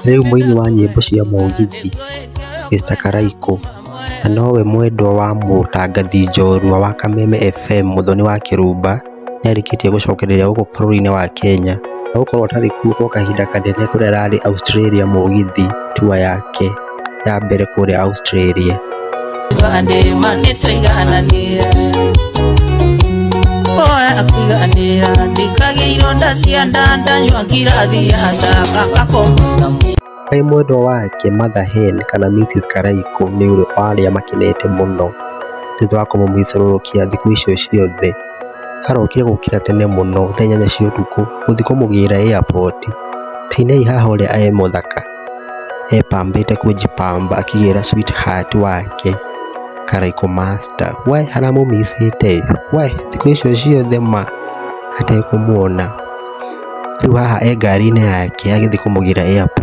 Rĩu mũini wa nyĩmbo cia mũgithi Mr Karaikũ na nowe mwendwa wa mũtangathi njorua wa Kameme FM Muthoni wa Kĩrumba nĩarĩkĩtie gũcokereria gũkũ bũrũri-inĩ wa Kenya na gũkorwo atarĩ kuo gwa kahinda kanene kũrĩa ararĩ Australia mũgithi tour yake ya mbere kũrĩa Australia. Kaĩ mwendwa wake Martha Hen kana Mrs Karaikũ nĩ ũrĩa wa arĩa makenete mũno thutha wa kũmũmicũrũrũkia thikũ icio ciothe. Arokire gũkĩra tene mũno thaa 8 cia ũtukũ gũthiĩ kũmũgĩra airport. Ta inai haha ũrĩa e mũthaka epambĩte kwĩjipamba akĩgĩra sweetheart wake Karaikũ Master. We aramũmicĩte we thikũ icio ciothe ma atekũmuona. Rĩu haha e ngari-inĩ yake agĩthiĩ kũmũgĩra airport.